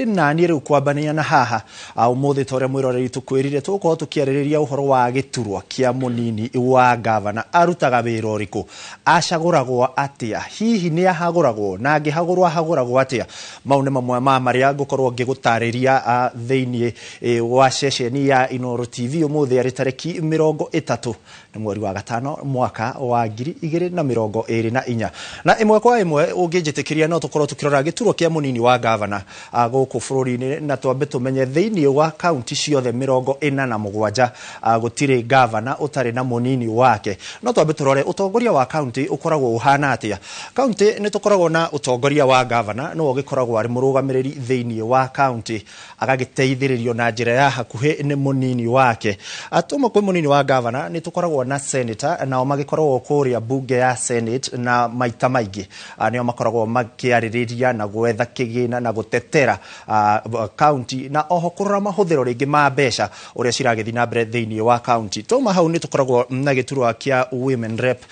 Naniĩ rĩu kwambania na haha ũmũthĩ ta ũrĩa mwĩroreri tũkwĩrire, tũgũkorwo tũkĩarĩrĩria ũhoro wa gĩturwa kĩa mũnini wa gavana. Arutaga wĩra ũrĩkũ? Acagũragwo atĩa? Hihi nĩ ahagũragwo? Na angĩhagũrwo ahagũragwo atĩa? Mau nĩ mamwe ma marĩa ngũkorwo ngĩgũtarĩria thĩinĩ wa ceceni ya Inooro TV ũmũthĩ, arĩ tarĩki 30 nĩ mweri wa gatano, mwaka wa 2024. Na ĩmwe kwa ĩmwe, ũngĩnjĩtĩkĩria, no tũkorwo tũkĩrora gĩturwa kĩa mũnini wa gavana gũkũ bũrũri-inĩ, na twambe tũmenye thĩinĩ wa kaunti ciothe 47 gũtirĩ gavana ũtarĩ na mũnini wake. No twambe tũrore ũtongoria wa kaunti ũkoragwo ũhana atĩa. Kaunti nĩ tũkoragwo na ũtongoria wa gavana, nĩwe ũgĩkoragwo arĩ mũrũgamĩrĩri thĩinĩ wa kaunti, agagĩteithĩrĩrio na njĩra ya hakuhĩ nĩ mũnini wake. Tuma kwĩ mũnini wa gavana, nĩ tũkoragwo na senator, nao magĩkoragwo kũrĩa bunge ya Senate, na maita maingĩ nĩo makoragwo makĩarĩrĩria na gwetha kĩgĩna na gũtetera kaunti, na oho kũrora mahũthĩro rĩngĩ ma mbeca ũrĩa ciragĩthiĩ na mbere thĩinĩ wa kaunti. Tuma hau, nĩ tũkoragwo na gĩturwa kĩa women rep,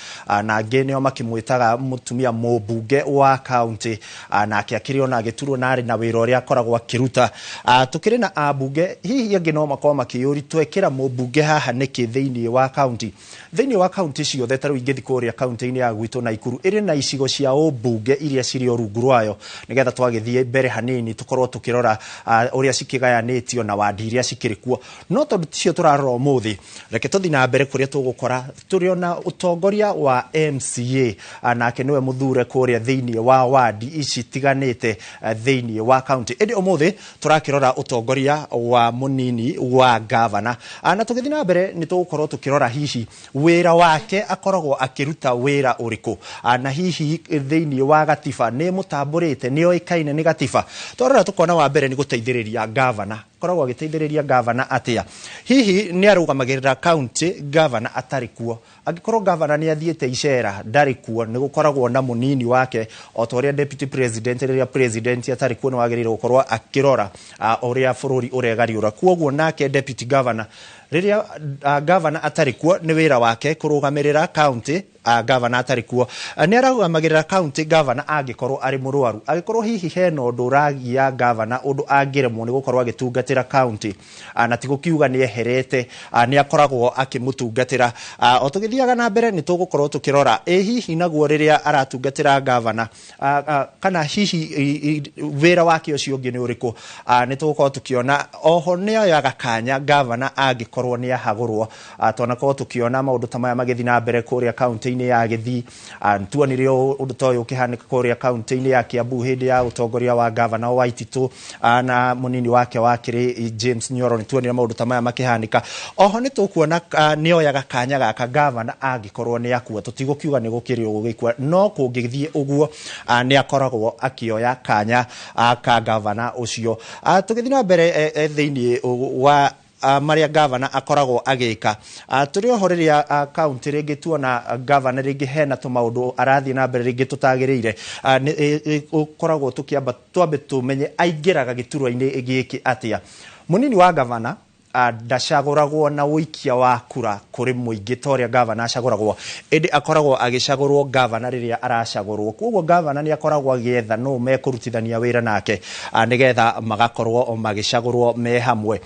na angĩ nĩo makĩmwĩtaga mũtumia mũmbunge wa kaunti, nake akĩrĩ ona gĩturwa na arĩ na wĩra ũrĩa akoragwo akĩruta. Tũkĩrĩ na ambunge. Hihi angĩ no makorwo makĩyũri, twekĩra mũmbunge haha nĩkĩ thĩinĩ wa kaunti? Thĩinĩ wa kaunti ciothe, ta rĩu ingĩthiĩ kũrĩa kaunti-inĩ ya gwitũ Naikuru, ĩrĩ na icigo cia ũmbunge iria cirĩ o rungu rwayo, nĩgetha twagĩthiĩ mbere hanini tũkorwo tũkĩrora ũrĩa cikĩgayanĩtio na wandi iria cikĩrĩ kuo. No tondũ ticio tũrarora ũmũthĩ, reke tũthiĩ na mbere kũrĩa tũgũkora tũrĩ ona ũtongoria wa MCA, nake nĩwe mũthure kũrĩa thĩinĩ wa wandi ici tiganĩte thĩinĩ wa kaunti. Ĩndĩ ũmũthĩ tũrakĩrora ũtongoria wa mũnini wa gavana, na tũgĩthiĩ na mbere nĩ tũgũkorwo tũkĩrora hihi wĩra wake akoragwo akĩruta wĩra ũrĩkũ, na hihi thĩinĩ wa gatiba nĩ mũtambũrĩte, nĩ oĩkaine nĩ gatiba. Twarora tũkona wa mbere nĩ gũteithĩrĩria gavana. Akoragwo agĩteithĩrĩria gavana atĩa? Hihi nĩ arũgamagĩrĩra kaunti gavana atarĩ kuo? Angĩkorwo gavana nĩ athiĩte icera, ndarĩ kuo, nĩ gũkoragwo na mũnini wake, o ta ũrĩa deputy president, rĩrĩa president atarĩ kuo, nĩ wagĩrĩire gũkorwo akĩrora ũrĩa bũrũri ũregariũra. Kuoguo nake deputy governor, rĩrĩa governor atarĩ kuo, nĩ wĩra wake kũrũgamĩrĩra county governor atarĩ kuo. Nĩ arũgamagĩrĩra county governor angĩkorwo arĩ mũrwaru, angĩkorwo hihi hena ũndũ ũragia governor, ũndũ angĩremwo nĩ gũkorwo agĩtungatĩra county, na ti gũkiuga nĩ eherete, nĩ akoragwo akĩmũtungatĩra. O tũgĩthiaga na mbere, nĩ tũgũkorwo tũkĩrora ĩ hihi naguo rĩrĩa aratungatĩra governor, kana hihi wĩra wake ũcio ũngĩ nĩ ũrĩkũ, nĩ tũgũkorwo tũkĩona. Oho nĩ oyaga kanya governor angĩkorwo nĩ ahagũrwo. Twanakorwo tũkĩona maũndũ ta maya magĩthiĩ na mbere kũrĩa kaunti-inĩ ya Gĩthii. Tuonire ũndũ ta ũyũ ũkĩhanĩka kũrĩa kaunti-inĩ ya Kiambu hĩndĩ ya ũtongoria wa gavana Waititu na mũnini wake wakĩrĩ James Nyoro. Nĩ tuonire maũndũ ta maya makĩhanĩka. Oho nĩ tũkuona nĩ oyaga kanya gaka gavana angĩkorwo nĩ akua. Tũtigũkiuga nĩ gũkĩrĩ ũgĩkua, no kũngĩthiĩ ũguo, nĩ akoragwo akĩoya kanya ka gavana ũcio. Tũgĩthiĩ na mbere thĩinĩ wa marĩa gavana akoragwo agĩka, tũrĩ oho rĩrĩa kaunti rĩngĩ tuona gavana rĩngĩ hena tũmaũndũ arathiĩ na mbere rĩngĩ tũtagĩrĩire, ũkoragwo tũkĩamba twambe tũmenye aingĩraga gĩturwa-inĩ gĩkĩ atĩa. Mũnini wa gavana ndacagũragwo na ũikia wa kura kũrĩ mũingĩ ta ũrĩa gavana acagũragwo, ĩndĩ akoragwo agĩcagũrwo gavana rĩrĩa aracagũrwo. Koguo gavana nĩ akoragwo agĩetha nũ mekũrutithania wĩra nake, nĩgetha magakorwo magĩcagũrwo me hamwe.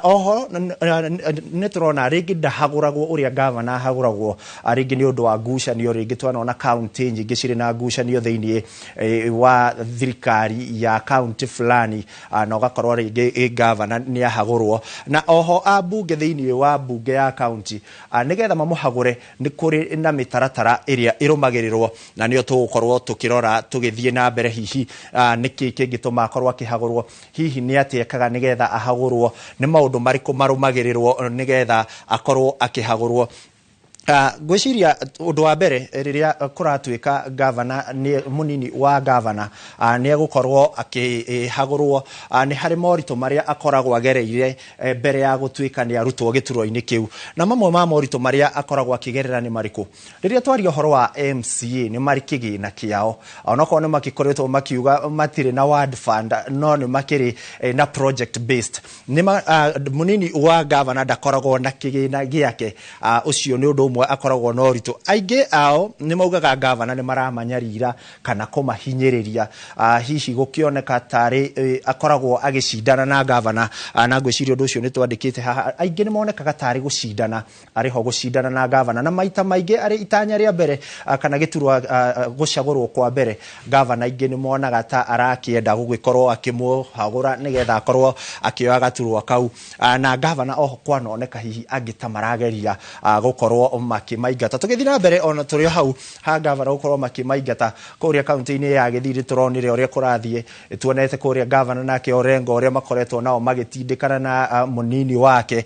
Oho nĩ tũrona rĩngĩ ndahagũragwo ũrĩa gavana ahagũragwo, rĩngĩ nĩ ũndũ wa ngucanio. Rĩngĩ twanona kaunti nyingĩ cirĩ na ngucanio thĩinĩ wa thirikari ya kaunti fulani, na ũgakorwo rĩngĩ gavana nĩ ahagũrwo. Na oho ambunge thĩinĩ wa bunge ya kaunti, nĩgetha mamũhagũre, nĩ kũrĩ na mĩtaratara ĩrĩa ĩrũmagĩrĩrwo, na nĩyo tũgũkorwo tũkĩrora tũgĩthiĩ na mbere. Hihi nĩkĩ kĩngĩtũma akorwo akĩhagũrwo? Hihi nĩ atĩa ekaga nĩgetha ahagũrwo? Nĩ maũndũ marĩkũ marũmagĩrĩrwo nĩgetha akorwo akĩhagũrwo? Ngwĩciria ũndũ wa mbere, rĩrĩa kũratuĩka gavana nĩ mũnini wa gavana nĩ egũkorwo akĩhagũrwo, nĩ harĩ moritũ marĩa akoragwo agereire mbere ya gũtuĩka nĩ arutwo gĩturwa-inĩ kĩu. Na mamwe ma moritũ marĩa akoragwo akĩgerera nĩ marĩkũ? Rĩrĩa twaria ũhoro wa MCA, nĩ marĩ kĩgĩna kĩao, onokorwo nĩ makĩkoretwo makiuga matirĩ na ward fund, no nĩ makĩrĩ na project based. Nĩ mũnini wa gavana ndakoragwo na kĩgĩna gĩake. Ũcio nĩ ũndũ ũmwe. ũmwe akoragwo na ũritũ. Aingĩ ao nĩ maugaga gavana nĩ maramanyarira kana kũmahinyĩrĩria, hihi gũkĩoneka tarĩ akoragwo agĩcindana na gavana, na ngwĩciria ũndũ ũcio nĩ twandĩkĩte haha. Aingĩ nĩ monekaga tarĩ gũcindana arĩho gũcindana na gavana, na maita maingĩ arĩ itanya rĩa mbere kana gĩturwa gũcagũrwo kwa mbere, gavana aingĩ nĩ monaga ta arakĩenda gũgĩkorwo akĩmũhagũra nĩgetha akorwo akĩoya gaturwa kau, na gavana oho kwanoneka hihi angĩ ta marageria gũkorwo makĩmaingata. Tũgĩthiĩ na mbere ona tũrĩ o hau ha gavana gũkorwo makĩmaingata kũrĩa kaunti-inĩ ya Gĩthii, tũronire ũrĩa kũrathiĩ, tuonete kũrĩa gavana nake Orengo ũrĩa makoretwo nao magĩtindĩkana na mũnini wake.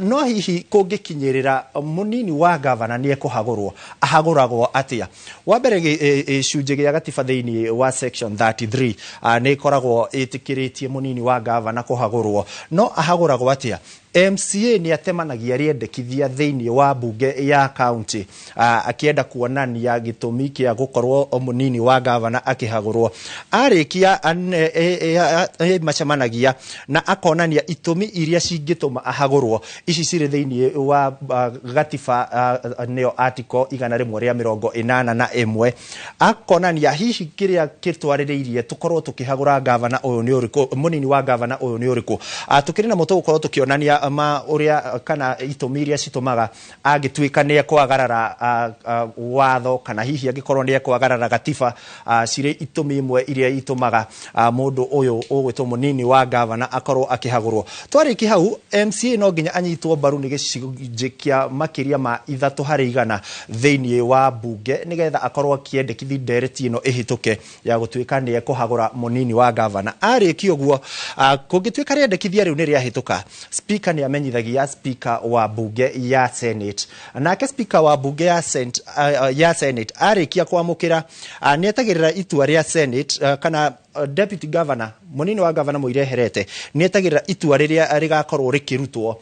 No hihi kũngĩkinyĩrĩra mũnini wa gavana nĩ ekũhagũrwo, ahagũragwo atĩa? Wa mbere gĩcunjĩ gĩa gatiba thĩinĩ wa section 33 nĩ ĩkoragwo ĩtĩkĩrĩtie mũnini wa gavana kũhagũrwo, no ahagũragwo atĩa? MCA nĩ atemanagia rĩendekithia thĩinĩ wa bunge ya county akĩenda kuonania gĩtũmi kĩa gũkorwo mũnini wa gavana akĩhagũrwo. Arĩkia macemanagia na akonania itũmi iria cingĩtũma ahagũrwo. Ici cirĩ thĩinĩ wa gatiba, nĩyo article 181. Akonania hihi kĩrĩa kĩtwarĩrĩirie tũkorwo tũkĩhagũra gavana ũyũ nĩ ũrĩkũ, mũnini wa gavana ũyũ nĩ ũrĩkũ. Tũkĩrĩ na mũtũgũkorwo tũkĩonania ma ũrĩa kana itũmi iria citũmaga angĩtuĩka nĩ ekwagarara watho kana hihi angĩkorwo nĩ ekwagarara gatiba, cirĩ itũmi imwe iria itũmaga mũndũ ũyũ ũgwĩtwo mũnini wa gavana akorwo akĩhagũrwo. Twarĩkia hau, MCA no nginya anyitwo mbaru nĩ gĩcunjĩ kĩa makĩria ma 3 harĩ 100 thĩinĩ wa bunge nĩgetha akorwo akĩendekithia ndereti ĩno ĩhĩtũke ya gũtuĩka nĩ ekũhagũra mũnini wa gavana. Arĩkia ũguo, kũngĩtuĩka rĩendekithia rĩu nĩ rĩahĩtũka, speaker nĩ amenyithagia speaker wa bunge ya Senate. Nake speaker wa bunge ya Senate arĩkia kwamũkĩra, nĩ etagĩrĩra itua rĩa Senate, kana deputy governor, mũnini wa governor mũireherete, nĩ etagĩrĩra itua rĩrĩa rĩgakorwo rĩkĩrutwo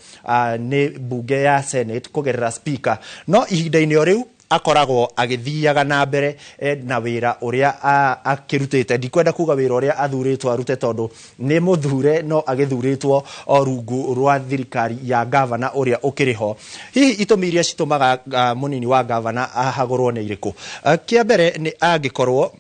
nĩ bunge ya Senate kũgerera speaker. No ihinda-inĩ o rĩu akoragwo agĩthiaga na mbere na wĩra ũrĩa akĩrutĩte. Ndikwenda kuga wĩra ũrĩa athurĩtwo arute, tondũ nĩ mũthure no agĩthurĩtwo o rungu rwa thirikari ya gavana ũrĩa ũkĩrĩ ho. Hihi itũmi iria citũmaga mũnini wa gavana ahagũrwo nĩ irĩkũ? Kĩa mbere nĩ angĩkorwo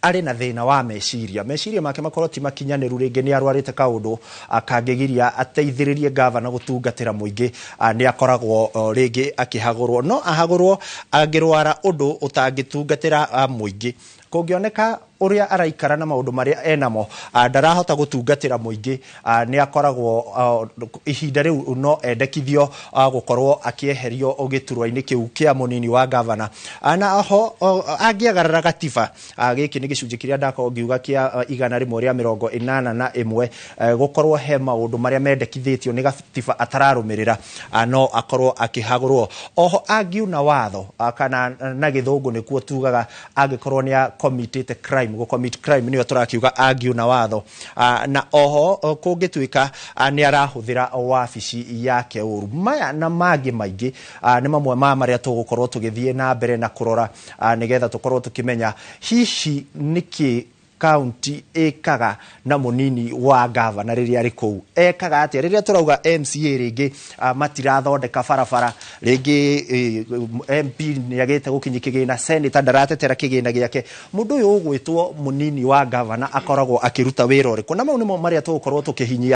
arĩ na thĩna wa meciria, meciria make makorwo ti makinyanĩru, rĩngĩ nĩ arwarĩte kaũndũ kangĩgiria ateithĩrĩrie gavana gũtungatĩra mũingĩ, nĩ akoragwo rĩngĩ akĩhagũrwo. No ahagũrwo angĩrwara ũndũ ũtangĩtungatĩra mũingĩ, kũngĩoneka ũrĩa araikara na maũndũ marĩa enamo ndarahota gũtungatĩra mũingĩ, nĩ akoragwo ihinda rĩu no endekithio gũkorwo akĩeherio gĩturwa-inĩ kĩu kĩa mũnini wa gavana. Na oho angĩagarara gatiba, gĩkĩ nĩ gĩcunjĩ kĩrĩa ndakorwo ngiuga kĩa 181, gũkorwo he maũndũ marĩa mendekithĩtio nĩ gatiba atararũmĩrĩra, no akorwo akĩhagũrwo. Oho angiuna watho, kana na gĩthũngũ nĩkuo tugaga angĩkorwo nĩ committed crime, gũ commit crime nĩyo tũrakiuga angiuna watho. Na oho kũngĩtuĩka nĩ arahũthĩra wabici yake ũru. Maya na mangĩ maingĩ nĩ mamwe ma marĩa tũgũkorwo tũgĩthiĩ na mbere na kũrora, nĩgetha tũkorwo tũkĩmenya hihi nĩkĩ kaunti ĩkaga na mũnini wa gavana rĩrĩa arĩ kũu, ekaga atĩa rĩrĩa tũrauga MCA rĩngĩ matirathondeka barabara, rĩngĩ MP nĩ agĩte gũkinyia kĩgĩna, senator ndaratetera kĩgĩna gĩake, mũndũ ũyũ ũgwĩtwo mũnini wa gavana akoragwo akĩruta wĩra ũrĩkũ? Na mau nĩmo marĩa tũgũkorwo tũkĩhinyia.